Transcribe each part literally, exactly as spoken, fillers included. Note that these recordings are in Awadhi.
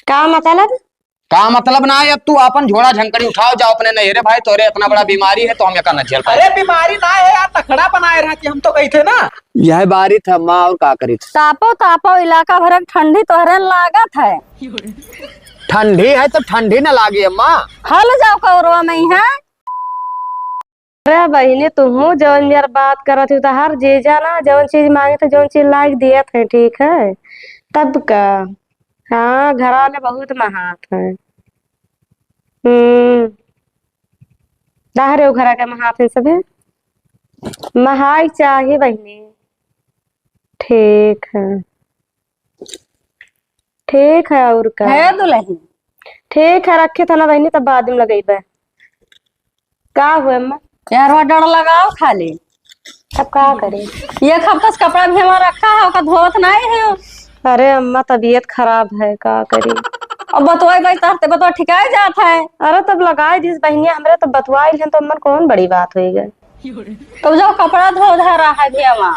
का मतलब? का मतलब ना है, अब तू आपन झोड़ा झंकड़ी उठाओ, जाओ अपने नैहरे भाई, तोरे इतना बड़ा बीमारी है तो हम एका न झेल पाए। अरे बीमारी ना है यार, तखड़ा बनाए रहती, हम तो कही थे ना। यह बारी था अम्मा, और का करी था? तापो तापो, इलाका भर के ठंडी तोहरे न लागत है। ठंडी है तो ठंडी न लागी अम्मा। हल जाओ कौरवा में है। अरे बहिनी, तुहू जौन मेर बात करत ही, तो हर जीजा ना जौन चीज मांगे तो जौन चीज लाइक दियत है, ठीक है? तब का? हाँ, घर वाले बहुत महात हैं। हम्म, दाहरे घरा के महात हैं सभी। महाई चाही बहिनी। ठीक है, ठीक है, और का? है दुलही। ठीक है, रखे था ना बहिनी, तब बाद में लगइबे। का हुए अम्मा? यार, वो डर लगाओ खाली। अब का करे? एक हफ्ता से कपड़ा भी हमारा रखा है, ओका धोवत नहीं है। अरे अम्मा, तबीयत खराब है, का करी? अब बतवाई भाई, तहते बतवा ठिकाए जात है। अरे तब लगाई दिस बहिनिया, हमरे तब बतवाई लेन तो अम्मा कौन बड़ी बात होई गई। तो जाओ कपड़ा धो धा रहा है भी अम्मा।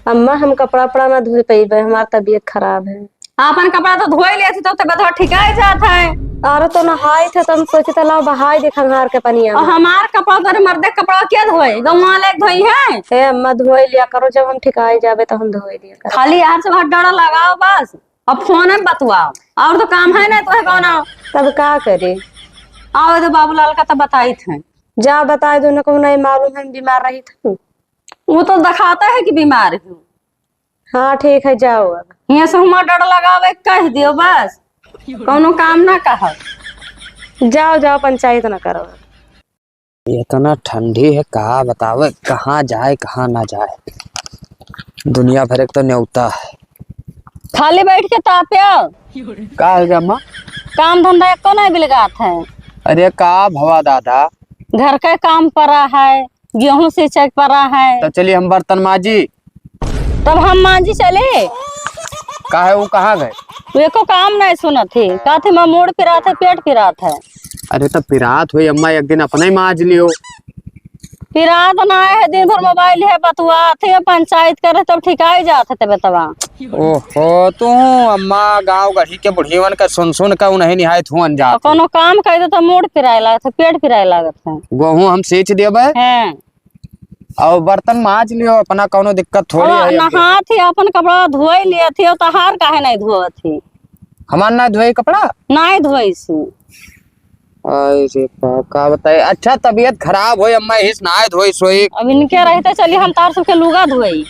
अम्मा, हम कपड़ा उपड़ा ना धोई पइबे, हमार तबीयत खराब है। आपन कपड़ा तो धोई लेती तो तबीयत ठिकाए जात है। अरे तो नहाई थे, तो हम सोची थे लाओ बहाई दे खंगार के पनिया और में। हमार कपड़ा तो मर्दे कपड़ा क्या धोए, गौवा वाले धोई है। ए अम्मा, धोई लिया करो, जब हम ठिकाए जाबे तो हम धोई लिया करो। खाली यार से बहुत डर लगाओ बस, अब फोन में बतवाओ, और तो काम है ना तो है कौन? तब का करे? आओ तो बाबूलाल का तो बताई थे। जा बताई दो, उनको नहीं मालूम है बीमार रही थे। वो तो दिखाता है कि बीमार हूँ। हाँ ठीक है, जाओ अब। हियाँ से हुआँ डर लगावे कह दियो बस, कौनो काम ना कहो। जाओ जाओ, पंचायत ना करो। इतना ठंडी है, का बतावे, कहाँ जाए कहाँ ना जाए, दुनिया भर एक तो न्योता है। खाली बैठ के ताप्या। का हो गया अम्मा? काम धंधा एको नहीं बिलगात है। अरे का भवा दादा, घर का काम पड़ा है, गेहूं सींचे के पड़ा है। तो चलिए हम बर्तन माजी। तब हम मांजी चले। काहे, वो कहाँ गए? वो एको काम नहीं सुनत ही। कहत ही, "माँ, मूड़ पिरात है, पेट पिरात है।" अरे, तो पिरात हुई अम्मा, एक दिन अपने ही मांज लियो। पिरात ना है, दिन भर मोबाइल है, बतुआ थे, पंचायत करे, तब ठिकाई जात है तबे तबा। ओहो, तू अम्मा, गाँव गढ़ी के बुढ़ियवन का सुन सुन का उन्हें निहायत हुअन जात। कौनो काम कह दे तो मूड़ पिराए लागत है, पेट पिराए लागत है। गेहूं हम सींच देबे। हैं। और बर्तन माज लियो अपना, कौनो दिक्कत थोड़ी अब है। नहात ही, अपन कपड़ा धोई लियत ही, और तहार काहे नहीं धोवत ही? हमार ना धोई कपड़ा? नहीं धोई सी। अरे बाप, का बताई। अच्छा, तबीयत खराब होई अम्मा, हिस ना धोई सोई। अब इनके रहते चली हम तार सबके लुगा धोई।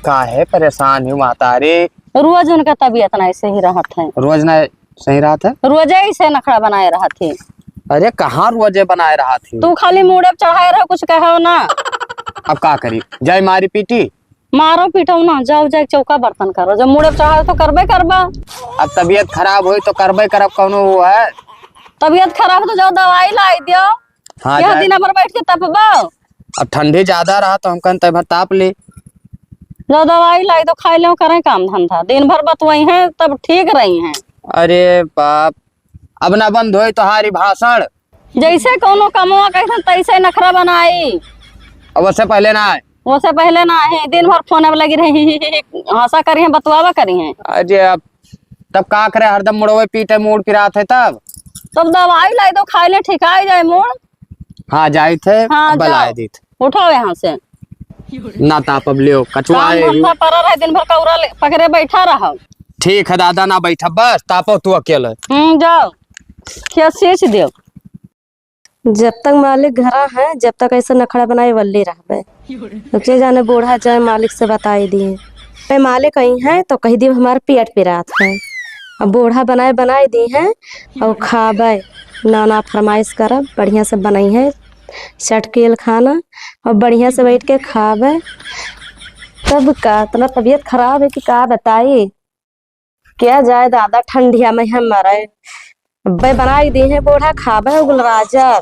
काहे परेशान ही माता रे? रोज उनका तबीयत नहीं सही रहत है। रोज ना सही रहत है? रोजे ऐसे नखड़ा बनाए रहत ही। अरे, कहाँ रोजे बनाए रहत ही? तू खाली मूड़े पे चढ़ाए रहो, कुछ कहो ना। अब का करी, जाए मारी पीटी? मारो पीटो ना, जाओ जाए चौका बर्तन करो, जब मूड़े पे चढ़ाओ तो करबे करबा। अब तबीयत खराब होई तो करबे करब, कौनो वो है? तबीयत खराब तो जाओ दवाई लाई दियो। हाँ, यहाँ जाए। दिन भर बैठ के तपबो। अब ठंडी ज्यादा रहा तो हम कहन तय भर ताप ले। लो दवाई लाई तो खाई लो, करें काम धंधा, दिन भर बतवाई हैं तब ठीक रही हैं। अरे बाप, अब ना बंद होई तोहारी भाषण। जैसे कौनो कमवा कहते तैसे नखरा बनाई। अब उससे पहले ना आए। उससे पहले ना आए, दिन भर फोन अब लगी रही, हंसा करी हैं, बतवावा करी हैं। अरे अब तब का करे, हरदम मुड़वे पीटे, मूड़ पिरात है तब। तब दवाई लाई दो, खाई ले, ठिकाई जाए मूड़। हाँ, जाइत है, हाँ, अब बलाए जाओ। दीत। उठाओ यहाँ से। ना तापब लियो, कचुआ काम है। धंधा पड़ा रहे, दिन भर कौरा ले, पकड़े बैठा रहो। ठीक है दादा, ना बैठब, बस तापो तू अकेले। हम्म, जाओ, क्या सींच दियो। जब तक मालिक घरा है, जब तक ऐसे नखड़ा बनाए वल्ली रहबे। अब के जाने बूढ़ा जाए मालिक से बताई दिए। ए, मालिक आई हैं तो कही दियो हमार पेट पिरात है। अब बूढ़ा बनाए बनाए दी हैं और खाबे। ना ना फरमाइश करब, बढ़िया से बनाई है चटकील खाना और बढ़िया से बैठ के खाबे। तब का इतना तबीयत खराब है कि का बताई। क्या जाए दादा, ठंडिया में हम मरे। अब्बे बनाई दी है बूढ़ा, खाबे हो गुलराजा।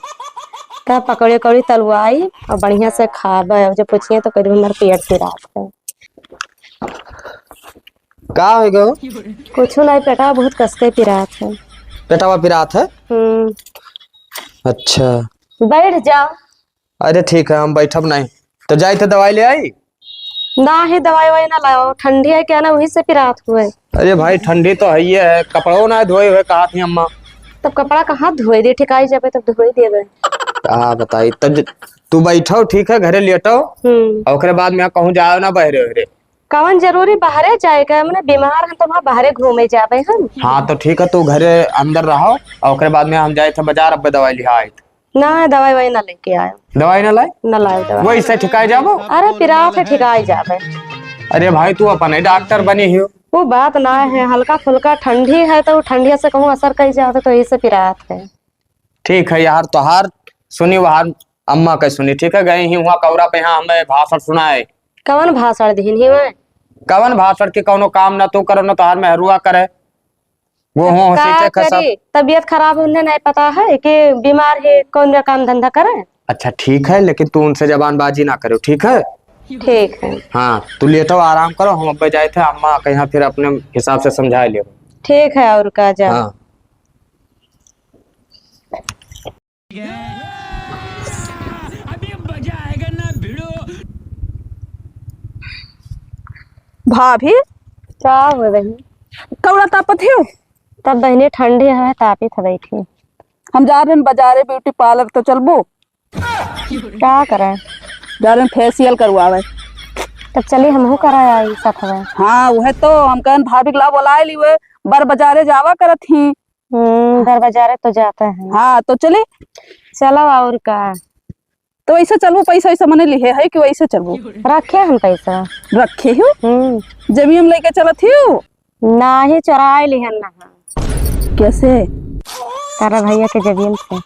तब पकौड़ी उकौड़ी तलवाई और बढ़िया से खाबे। और जब पूछिए तो कह दे हमारे पेट पिरात है। का हो गयो? कुछ नहीं, पेटवा बहुत कसके पिरात है। पेटवा पिरात है? हम्म। अच्छा। बैठ जाओ। अरे ठीक है, हम बैठब नहीं। तो जाई तो दवाई ले आई? ना ही दवाई ववाई ना लाओ, ठंडी है क्या ना, वही से पिरात हुए। अरे भाई, ठंडी तो है ही है, कपड़ो ना धोए हुए कहा थी अम्मा। तब कपड़ा कहाँ धोए दे, ठिकाई जाबे तब धोए देबे। का बताई, तब ज-, तू बैठो, ठीक है, घरे लेटो। हम्म। और ओकरे बाद में कहूँ जाओ ना बहरे ओहरे। कवन जरूरी बाहरे जाए का? मने बीमार हम तो वहाँ बाहरे घूमे जाबे हम। हाँ, तो ठीक है, तू घरे अंदर रहो और ओकरे बाद में हम जाए थे बाजार, अब दवाई लिहा आई थे। ना, दवाई वाई ना लेके आयो। दवाई ना लाए? ना लाए दवाई। वही से ठिकाए जाबो? अरे, पिरात है, ठिकाए जाबे। अरे भाई, तू अपन ही डॉक्टर बनी हो। वो बात ना है, हल्का फुल्का ठंडी है, तो ठंडिया से कहूँ असर कई जात है, तो यही से पिरात है। ठीक है यार, तोहार सुनी, वहार अम्मा के सुनी, ठीक है? गए ही वहाँ कौरा पे, यहाँ हमें भाषण सुनाए। कवन भाषण दिहिन ही वह? कवन भाषण के, कौनो काम ना तू करो, ना तोहार मेहरुआ करे। वो हो का सींचे खसम। करी? तबियत खराब है, उन्हें नहीं पता है कि बीमार है, कौन सा काम धंधा करे? अच्छा ठीक है, लेकिन तू उनसे जबानबाजी ना करो, ठीक है? ठीक है। हाँ, तू लेटो, आराम करो, हम अब्बे जाए थे, अम्मा के यहाँ फिर अपने हिसाब से समझा लियो। ठीक है, और का जा। हाँ। अभी मजा आएगा ना भिड़ो। भाभी, का हो बहिनी? कौड़ा तापत हियो? तब बहिनी ठंडी है, तापी था बैठी। हम जा रहे हैं बाजारे ब्यूटी पार्लर, तो चलबो? का करे? जा रहे हैं फेशियल करवावे। तब चली हमहू करा आई साथ में। हाँ, वह तो हम कहन भाभी के ला बोलाए ली, वे बर बाजारे जावा करत ही। हम्म, बर बाजारे तो जाता है। हाँ, तो चली। चलो, और का? तो वैसे चलबो, पैसा वैसा मने लिहे है कि वैसे चलबो? रखे हम पैसा। रखे हो? हम्म। जेबियम लेके चलत हियो? नाही, चोराए लिहन ना। कैसे? तारा भैया के जेबियम से।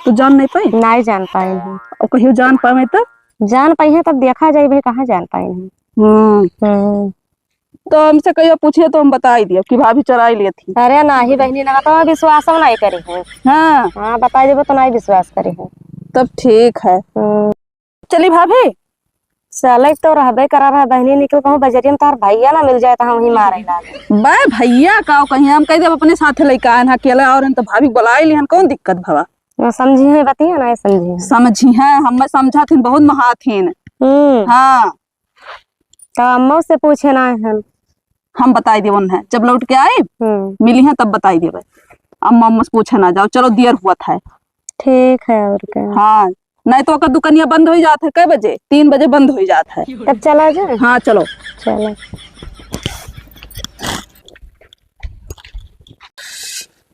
तू जान नहीं पाई? नहीं जान पाए हैं। और कहियो जान पावे तब? जान पाई है तब देखा जाए भाई, कहाँ जान पाए हैं। हम्म। हम्म। तो हमसे कहियो पूछिए तो हम बताई दिया कि भाभी चुराई लिए थी। अरे नाही बहिनी, ना तो विश्वास हम नहीं करी है। हाँ। हाँ, बताई देबो तो नहीं विश्वास करी है। तब ठीक है। हम्म। चली भाभी। चले तो रहबे करा रहा बहिनी, निकल कहूँ बजरिया में तार भैया ना मिल जाए तो हम ही मारे लागे। बे भैया का कहीं हम कह देब अपने साथे लइका आए हैं अकेले और तो भाभी बुलाई लिहन, कौन दिक्कत भवा? ना समझी है बतिया, ना समझी है। समझी है, हम समझा थिन बहुत महाथिन। हम्म। हाँ। तो अम्मा से पूछे ना हन। हम बताई देवन है, जब लौट के आए, हम्म। मिली हैं तब बताई देवे। अम्मा, अम्मा से पूछे ना जाओ, चलो देर हुआ था। ठीक है, और क्या। हाँ, नहीं तो ओकर दुकनिया बंद हो जात है। कै बजे? तीन बजे बंद हो जात है। तब चला जाए। हाँ, चलो। चलो।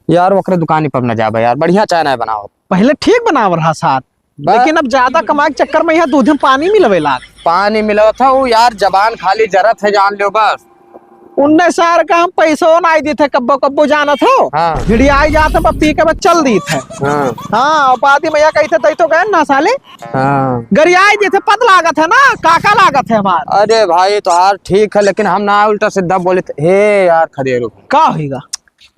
यार, ओकरे दुकानी पर न जाबे यार, बढ़िया चाय नहीं बनाओ। पहले ठीक बनाव रहा साथ, बा- लेकिन अब ज्यादा कमाए के चक्कर में यहाँ दूध में पानी मिलवे लाग। पानी मिलवत है वो यार, जबान खाली जरत है, जान लो बस। उन्ने सार का हम पैसो नाई दीत है, कब्बो कब्बो जानत हो। हाँ। भिड़ियाई जात है, पी के बस चल दीत है। हाँ। हाँ, और बाद में यह कहते तई तो गए ना साले। हाँ। गरियाई दीत है, पद लागत है ना, काका लागत है हमार। अरे भाई, तोहार ठीक है, लेकिन हम ना उल्टा सीधा बोले थे। हे यार, खदेरू। का होइगा?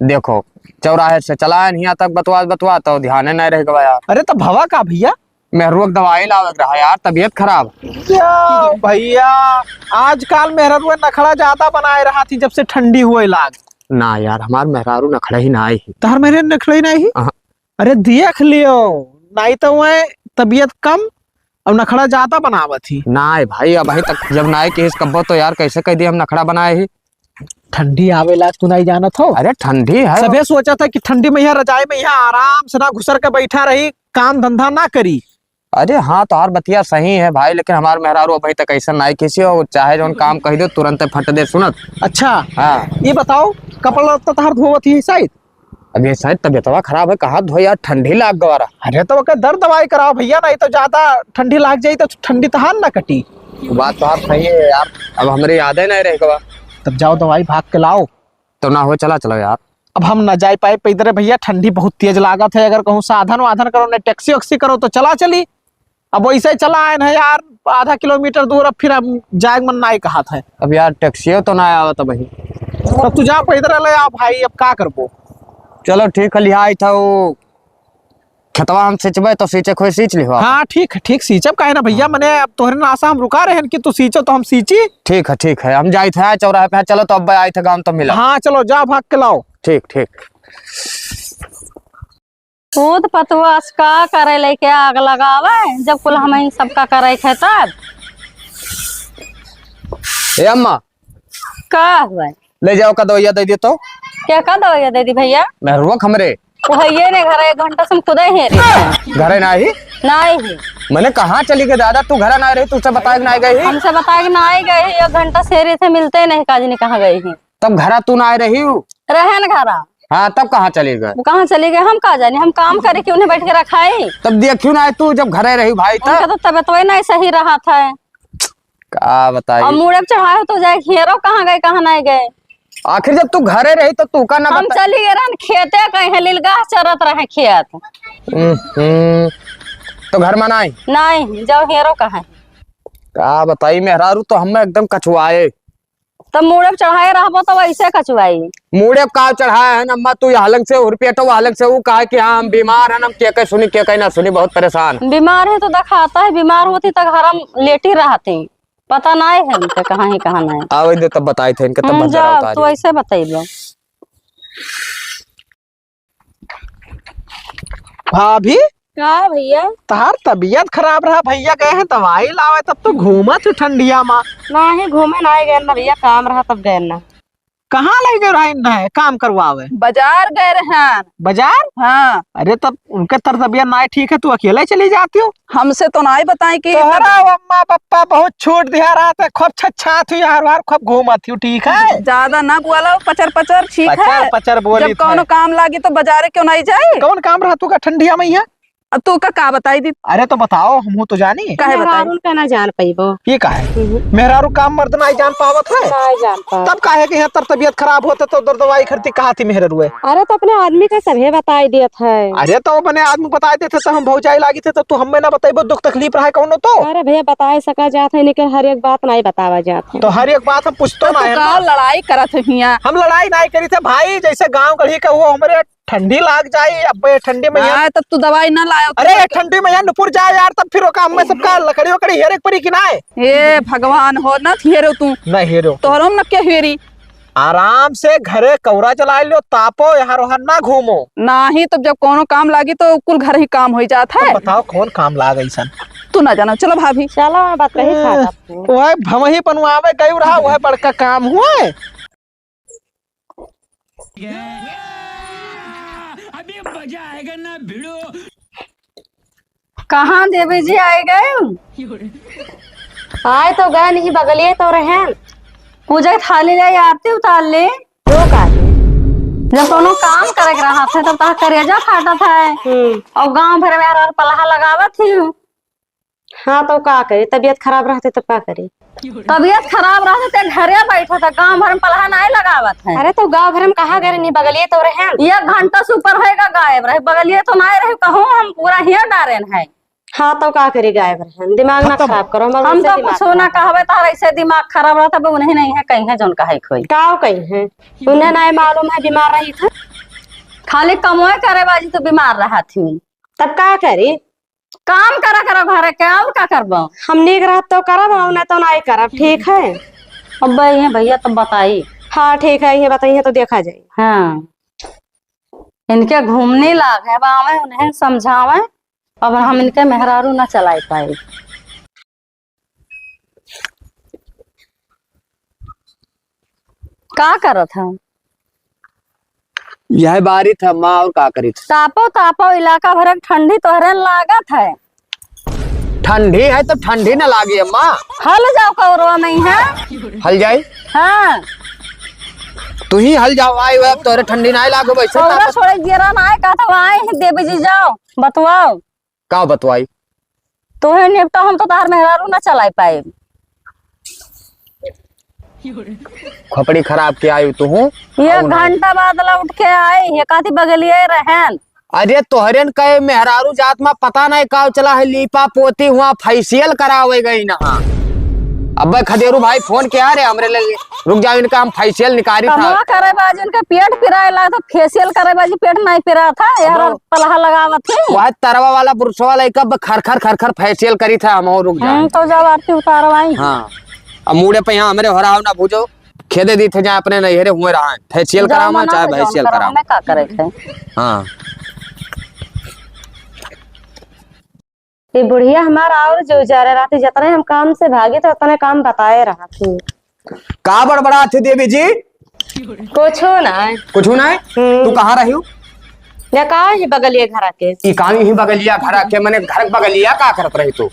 देखो, चौराहे से चला है, हियाँ तक बतवा, बतवा, तो ध्यान नहीं रह गवा यार। अरे, तो भवा का भैया? मेहरुआ के दवाई लावे के रहा यार, तबीयत खराब। क्या भैया, आजकल मेहरुआ नखड़ा ज्यादा बनाए रहा थी, जब से ठंडी हुए लाग। ना यार, हमार मेहरारू नखड़ा ही ना आई ही। तोहर मेहरारू नखड़ा ही ना आई ही? अहाँ। अरे देख लियो, नाई तो वह तबीयत कम और नखड़ा ज्यादा बनावत ही। नाई भाई, अबहीं तक जब नाई किहिस कब्बो तो यार कैसे कह दिया हम नखड़ा बनाए ही? ठंडी आवे लाग तू नाई जानत हो? अरे ठंडी है। सभे सोचा था कि ठंडी में यहाँ रजाई में यहाँ आराम से ना घुसर के बैठा रही, काम धंधा ना करी। अरे हाँ, तोहार बतिया सही है भाई, लेकिन हमार मेहरारू अबहीं तक ऐसा नाई किहिस हो, चाहे जौन काम कह दो तुरंत फट दे सुनत। अच्छा, हाँ। ये बताओ, कपड़ा लत्ता तोहार धोवत ही शायद? अब ये शायद तबीयतवा खराब है, कहाँ धोए यार, ठंडी लाग गवा रहा। अरे तो ओके दर्द दवाई कराओ भैया, नहीं तो ज्यादा ठंडी लाग जाई तो ठंडी तहान ना कटी। बात तो आप सही है यार, अब हमरे याद ही नहीं रह गवा। तब जाओ दवाई भाग के लाओ। तो ना हो, चला चलो यार। अब हम ना जाए पाए पैदरे भैया, ठंडी बहुत तेज लागत है। अगर कहूँ साधन वाधन करो, नहीं टैक्सी वैक्सी करो तो चला चली। अब वैसे चला आए हैं यार, आधा किलोमीटर दूर, अब फिर हम जाए के मन नाई कहत है। अब यार टैक्सियो तो ना आवत भाई। तब तू जा पैदल ले आ भाई, अब का करबो? चलो ठीक है, लिहाई था वो खेतवा हम सींचबे तो सींचे खोई सींच लिहो। हाँ ठीक है, ठीक सींचब काहे ना भैया, हाँ। मने अब तोहरे नासा हम रुका रहे हैं कि तू सींचो तो हम सींची। ठीक है, ठीक है, हम जाइत है चौराहे पे, चलो तो अब आइत है गाँव तो मिला। हाँ चलो जा भाग के लाओ। ठीक, ठीक। पूत पतोह अस का करे लेके आग लगावे, जब कुल हमहीं सबका करे के है तब। ए अम्मा, का हुआ? ले जाओ का दवाइया दे दे तो। क्या का दवाइया दे दी भैया? मेहरुआ हमरे। वो है ये ने घर, एक घंटा से हम खुदे ही रहे। घरे ना ही? ना ही। मैंने कहाँ चली गई दादा, तू घरे ना रही, तुझसे बताए कि ना गई ही? हमसे बताए कि ना गई ही, एक घंटा से रहे थे, मिलते ही नहीं, काजनी कहाँ गई ही? तब घरा तू ना रही हूँ? रहे न घरा। हाँ, तब कहाँ चली गए? वो कहाँ चली गए, हम का जानी, हम काम करे कि उन्हें बैठ के रखाई। तब देखियो ना तू, जब घरे रही भाई, उनका तब तो तबियत वही नहीं सही रहा था। का बताई? और मूड़े पे चढ़ाए हो तो जाए, हेरो कहाँ गए, कहाँ नहीं गए। आखिर जब तू घरे रही तो तू का ना हम बता- चली गए रहन खेते, कहीं लीलगाह चरत रहे खेत। हम्म, हम्म। तो घर में नहीं? नहीं, जाओ हेरो कहाँ है? का बताई, मेहरारू तो हमें एकदम कछुआए। तब मूड़े पे चढ़ाए रहबो तो वैसे कछुआई। मूड़े पे का चढ़ाए है ना अम्मा, तू यहाँ लंग से उर्पियटो वहाँ लंग से, वो कहा कि हाँ हम बीमार हैं, हम के के सुनी, के के ना सुनी, बहुत परेशान। बीमार है तो दिखाता है, बीमार होती तो घर हम लेटी रहती। पता नहीं है उनका कहाँ ही कहाँ नहीं। आवे दे तब बताई थे इनके, तब हम्म, बंदर जाओ, उतारी। तू ऐसे बताइबो। भाभी, का भैया? तहार तबीयत खराब रहा, भैया गए हैं दवाई लावे, तब तो घूमत है ठंडिया मा। नहीं, घूमे ना गए ना भैया, काम रहा तब गए ना। कहाँ लइ गए रहा इन्हें काम करवावे? बाजार गए रहन। बाजार? हाँ। अरे तब उनके तर तबीयत ना ठीक है, तू अकेले चली जाती हो? हमसे तो नाई बताई कि तोहरा अम्मा पप्पा बहुत छूट दिया रहा था, खूब छच्छा थी यार, वार खूब घूमा थी, ठीक है? ज्यादा ना बोला, पचर पचर, ठीक पचर है? पचर बोली जब कौनो था। काम लागी तो बाजारे क्यों नहीं जाई? कौन काम रहा तू का ठंडिया में यहाँ? अब तू का, का बताई दी? अरे तो बताओ, हमहू तो जानी। काहे बताई? मेहरारून का ना जान पइबो। ये का है? हम्म। मेहरारू काम मर्द ना जान पावत है? ना जान पावत। तब काहे के यहाँ तर तबीयत खराब होते तो दर दवाई खरती कहा थी मेहरारू है? अरे तो अपने आदमी का सभे बताई देत है। अरे तो अपने आदमी बताई देते तो हम भौजाई लागी थे तो तू हमें ना बताइबो दुख तकलीफ रहा है कौनो तो? अरे भैया बताए सका जात है, लेकिन हर एक बात नहीं बतावा जात है। तो हर एक बात हम पूछतो तो ना तू है का ना। लड़ाई करत है हियां? हम लड़ाई नहीं करी थे भाई, जैसे गांव गढ़ी का वो हमारे ठंडी लाग जाई, अब्बे ठंडी में यहाँ हाँ, तब तू दवाई ना लायो। अरे, ये ठंडी में यहाँ नुपुर जाए यार, तब फिर ओका हमें सबका लकड़ी वकड़ी हेरे के पड़ी कि नाय? हे भगवान हो, ना हेरो तू। ना हेरो। तोहरो हम न के हेरी। आराम से घरे कौरा जला लो, तापो, यहाँ वहाँ ना घूमो। नाही, तब जब कोनो काम लागी तो कुल घर ही काम होई जात है। तब बताओ कौन काम लाग ऐसन? तू ना जानो, चलो भाभी। चलो, बात कही ए, खा जाते हैं। वह भमही पनवावे गई रहा, वह बड़का काम हुआ है। अभी मजा आएगा ना भिड़ो। कहाँ देवी जी आए गए? आए तो गए नहीं, बगलिए तो रहे। पूजा की थाली ले, आरती उतार ले। वो का है? जब कोनो काम करे के रहत है, तब तहार करेजा फाटत है। हम्म। और गांव भर में हर हर पलहा लगावत ही। हाँ, तो का करी, तबीयत खराब रहते तब का करी? तबीयत खराब रहते ते घरे बैठा था, गांव भर में पलहा नाय लगावत है। अरे, तो गांव भर में कहाँ गए रहनी, बगलिए तो रहे। एक घंटा से ऊपर होएगा गायब रहे, बगलिए तो नाय रहे, कहूँ हम पूरा हिया डारेन है। हाँ, तो का करी, गायब रहे, दिमाग ना हाँ, तब खराब करो, हम हम ऐसे तो दिमाग कुछ ना खराब कहबे, तो ऐसे दिमाग खराब रहता, अब उन्हें नहीं है, कहीं है जौन कहे खोई। का कहीं है? उन्हें नाय मालूम है, बीमार रही था। खाली कमोए करे बाजी तो बीमार रहा थी। तब का करी? काम करा करो घरे के, और का करबो? हम नीक रहब तो करब, और ना तो नाई करब, ठीक है? अब ये भैया तो बताई। हाँ, ठीक है, ये बताइए तो देखा जाए। हाँ, इनके घूमने लाग है, अब आवे उन्हें समझावे, अब हम इनके मेहरारू ना चलाए पाए। का करत है? यह बारित है माँ, और का करित? तापो, तापो, इलाका भर के ठंडी तोहरे लागत है। ठंडी है तो ठंडी न लागी अम्मा। हल जाओ कौरवा में है। हल जाई? हाँ। तू ही हल जाओ, आई हुए, अब तोहरे ठंडी ना लागो, वैसे कौरवा तापत। छोड़े गिरा ना आए, का तो आए हैं, देवी जी जाओ, बतवाओ। का बतवाई? तोहे निपटा, हम तो तार मेहरारू ना चलाए पाए। खोपड़ी खराब के आयु तू हूँ। एक घंटा बाद लौट के आई, ये काती बगलिए रहन। अरे तोहरेन कहे मेहरारू जात मा पता नहीं का चला है, लीपा पोती हुआ फेशियल करावे गई ना। अबे खदेरू भाई फोन किया रे हमरे ले, रुक जाओ इनका हम फेशियल निकारी था। कमवा करे बाजी इनका पेट पिराए ला तो फेशियल करे बाजी पेट नहीं पिरा था यार। अब पलहा लगावत ही। वह तरवा वाला बुरसवा लइका ब-, खर खर खर खर फेशियल करी था, हम और रुक जाए। हम्म, तो जब आरती उतारो आई। हाँ। अब मूड़े पे यहाँ हमरे हो रहा हो ना भूजो, खेदे दी थे जहाँ अपने नैहरे हुए रहा है। फेशियल जाओ करावे, मना चाहे हो, जाओ फेशियल कराओ, करावे। मैं का करे थे? हाँ। ये बुढ़िया हमारा और जो जा रहे राती, जितने हम काम से भागे तो उतने काम बताए रहा थी। का बड़बड़ात है देवी जी? कुछो नाहीं। कुछो नाहीं? हम्म। तू कहाँ रही हो? या का ही बगलिया घरा के। ई का ही बगलिया घरा के, मने घर बगलिया का करत रही तू?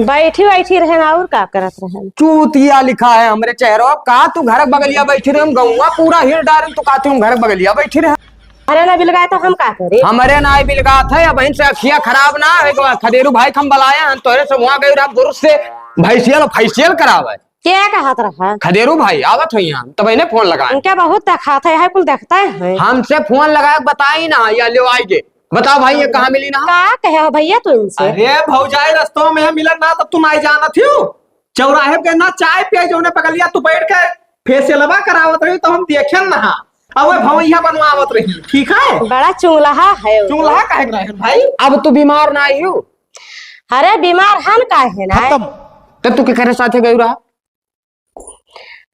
बैठी बैठी रहेन, और का करत रहेन? चूतिया लिखा है हमरे चेहरो। का तू घर बगलिया बैठी रहे, हम गौवा पूरा हिल डारेन, तू कहती हूँ घर बगलिया बैठी रहे। अरे ना बिलगाए तो हम का करी? हमरे ना बिलगात है, अब इनसे अखिया खराब ना है, एक बार खदेरू भाई के हम बुलाए हैं, तोरे से वहाँ गए रहा बुरुस से भैंसियल, फैसियल करावे। क्या कहत रहा? खदेरू भाई आवत हुई हैं, तब इन्हें फोन लगाए। उनके बहुत देखात है, है कुल देखता है। हमसे फोन लगाए, बताई ना, या ले आइए। बताओ भाई, ये कहाँ मिली ना? का कहे हो भैया तू इनसे? अरे भौजाई, रस्तवा में मिलन ना, तब तू नाई जानत हियो। चौराहे पे ना चाय पिए, जौने बगलिया तू बैठ के फेसियलवा करावत रही, तो हम देखेन ना। अब वो भवैया बनवावत रही, ठीक है? बड़ा चुंगलहा है वो। चुंगलहा काहे के रहे भाई? अब तू बीमार ना आई हो? अरे बीमार हम काहे ना? खत्म। तब तू केकरे साथे गई रहा?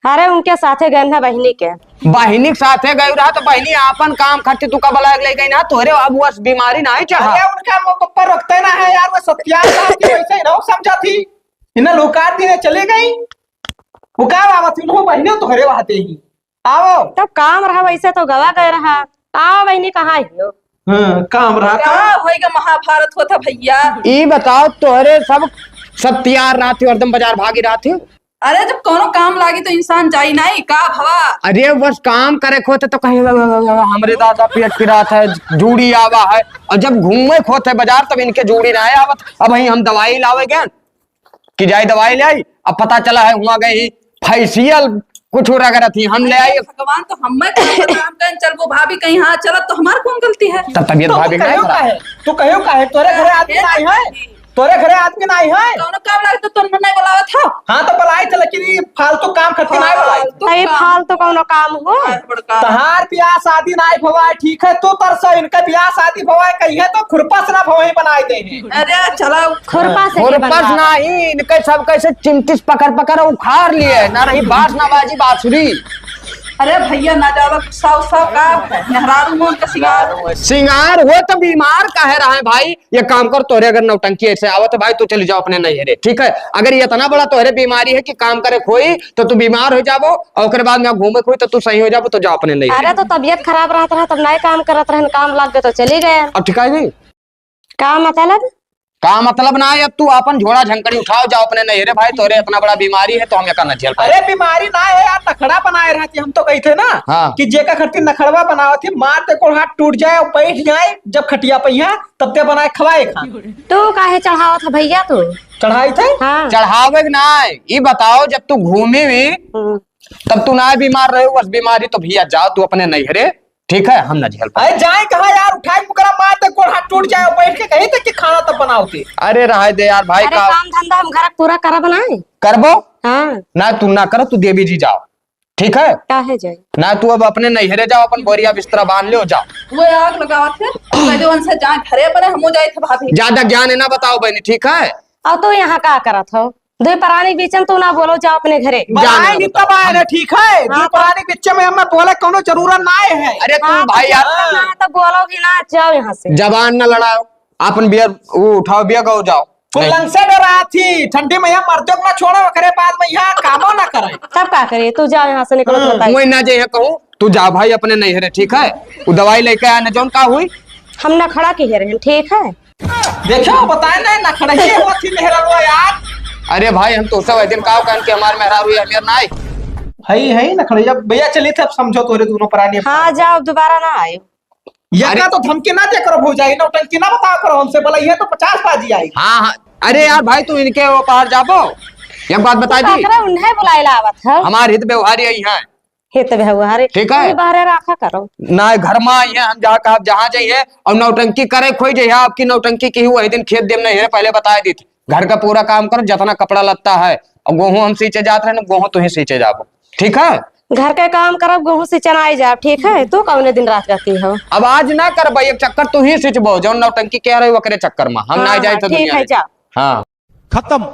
अरे उनके साथे गए ना बहिनी के। बहिनी के साथे गई रहा तो बहिनी आपन काम खातिर तू का बुलाए के ले गई ना, तोहरे अब वस बीमारी ना ही चढ़ा। अरे उनका मुंह पर रखते ना है यार, वो सत्यानाश की वैसे ही रहो समझा थी। इन्हें लुकार दी ने चली गई। वो का बाबा थी, उन्हों बहिनी तोहरे वहाते ही। आओ। तब काम रहा वैसे तो गवा गए रहा। आओ बहिनी, कहाँ हियो? हाँ, काम रहा का का? होइगा महाभारत होता भैया। ई बताओ तोहरे सब, सब तैयार रहा थी, हरदम बाजार भागी रहा थी। अरे जब कौनो काम लागी तो इंसान जाई नाई का भवा? अरे बस काम करे खोते तो कहीं हमरे दादा पेट पिरात है, जूड़ी आवा है, और जब घूमे खोते बाजार तब इनके जूड़ी ना आवत। अब वहीं हम दवाई लावे गए कि जाई दवाई ले आई, अब पता चला है हुआ गई फेसियल कुछ रगड़त ही, हम ले आई। भगवान तो हमें काम बता, हम कहें चल वो भाभी कहीं हाँ चलत तो हमार कौन गलती है? तब तबियत तो भाभी तू कहियो का है? तू कहियो का है? तोरे घरे आदमी नहीं है? तोरे घरे आदमी नहीं है? कौनो काम लगे तो तुम नहीं बुलावत हो? हाँ तो बुलाए थे, लेकिन ये फालतू काम खातिर नहीं बुलाए। फालतू अरे काम। फालतू कौनो काम हो? बहुत बड़का। तहार ब्याह शादी नहीं भवाए, ठीक है? तू तरसा इनका ब्याह शादी भवाए कहीं है तो खुरपस ना भवाई बनाए दे। अरे चला। खुरपा से खुरपस बनावा। नहीं, इनके सब कैसे चिमटिस पकड़ पकड़ उखाड़ लिए, ना रही बांस ना बाजी बांसुरी। अरे भैया ना जावा, साउ साउ का है? मेहरारू मोन का सिंगार। सिंगार हो तो बीमार काहे रहा है भाई? ये काम कर, तोहरे अगर नौटंकी ऐसे आवत है भाई, तो चली जाओ अपने नैहरे, ठीक है? अगर ये इतना बड़ा तोहरे बीमारी है कि काम करे खोई, तो तू बीमार हो जाबो और ओकरे बाद में घूमे खोई, तो तू सही हो जाबो, तो जाओ अपने नैहरे। अरे तो तबियत खराब रहत रहा, तब नहीं काम करत रहन, काम लग गए तो चली गए। अब ठीक है जी। का मतलब? का मतलब ना है, अब तू अपन झोड़ा झंकड़ी उठाओ, जाओ अपने नैहरे भाई, तोरे इतना बड़ा बीमारी है तो हम एका न झेल पाए। अरे बीमारी ना है यार, नखड़ा बनाए रहती, हम तो कही थे ना हाँ। कि जेका खातिर नखड़वा बनावत थी, मार ते कोड़ हाथ टूट जाए और बैठ जाए जब खटिया पे यहाँ, तब ते बनाए खवाए खा। तू काहे चढ़ावत है भैया तू? चढ़ाई थे? हाँ। चढ़ावे के ना है, ई बताओ जब तू घूमी हुई हम्म। तब तू ना बीमार रहे, बस बीमारी तो भैया जाओ तू अपने नैहरे। ठीक है, हम ना झेल पाए। अरे जाए कहाँ यार, उठाए मुकरा मार दे, गोड़ हाथ टूट जाए, बैठ के कहीं तक के खाना तब बनाओ के। अरे रहे दे यार भाई, अरे का काम धंधा हम घर पूरा करब ना। करबो? हाँ। ना तू ना करो, तू देवी जी जाओ, ठीक है? काहे जाए? ना तू अब अपने नैहरे जाओ, अपन बोरिया बिस्तरा बांध लो, जाओ। वो आग लगावत है, पहले उनसे जाए घरे अपने, हमो जाए थे भाभी। ज्यादा ज्ञान है ना बताओ बहनी, ठीक है? और तू यहाँ का करत हो? दुई परानी के बीच में तू ना बोलो, जाओ अपने घरे। जाने बताओ। तब आए रे, ठीक है? हाँ, दुई परानी के बीच में हमें बोले कोनो जरूरत ना है। अरे तू हाँ, तो भाई यार। जरूरत ना है तो बोलो भी ना, जाओ यहाँ से। जबान ना लड़ाओ, अपन बियर वो उठाओ, बियर गो जाओ। कुल्लन से डरा थी, ठंडी में यहाँ मर्दों को ना छोड़ो, ओकरे बाद में यहाँ कामो ना करे। तब का करे? तू जाओ यहाँ से, निकलो, हाँ। बताइए। वही ना जे कहूँ, तू जा भाई अपने नैहरे, ठीक है? वो दवाई लेके आने जौन का हुई? हम नखड़ा के ही रहे, ठीक है? देखो, बताए ना, नखड़ही होती मेहरारू यार। अरे भाई, हम तो सब दिन का कहन के हमार मेहरारू ये हमें ना आई। हई, हई नखड़ही। अब भैया चली थे, अब समझो तोरे दोनों परानी। हाँ, जाओ, दोबारा ना आए। ये अरे का तो धमकी ना दे करो भौजाई, नौटंकी ना बताओ करो हमसे, बोला ये तो पचास बाजी आई। हाँ, हाँ। अरे यार भाई, तू इनके वो पार जाबो, एक बात बताई दी। काकरा उन्हें बुलाए ला आवत है। हमार हित व्यवहारी आई है। हित व्यवहार ठीक है। तू बाहरे रखा करो। ना घर में आई है, हम जहाँ का आप जहाँ जाइए और नौटंकी करे खोई जाइए, आपकी नौटंकी की वही दिन खेत देम नहीं है, पहले बताए दी थी। घर का पूरा काम करो, जितना कपड़ा लत्ता है और गेहूं हम सींचे जात रहे, गेहूं तुही सींचे जाबो, ठीक है? घर के काम करब, गेहूं सींचे ना आई जाब, ठीक है? तू कौने दिन रात रहती हो? अब आज ना करबा, एक चक्कर तुही सींचबो, जौन नौटंकी कह रहे हो, ओकरे चक्कर में हम ना हाँ, जाए हाँ, तो ठीक दुनिया है, में। जा। हाँ। खत्म।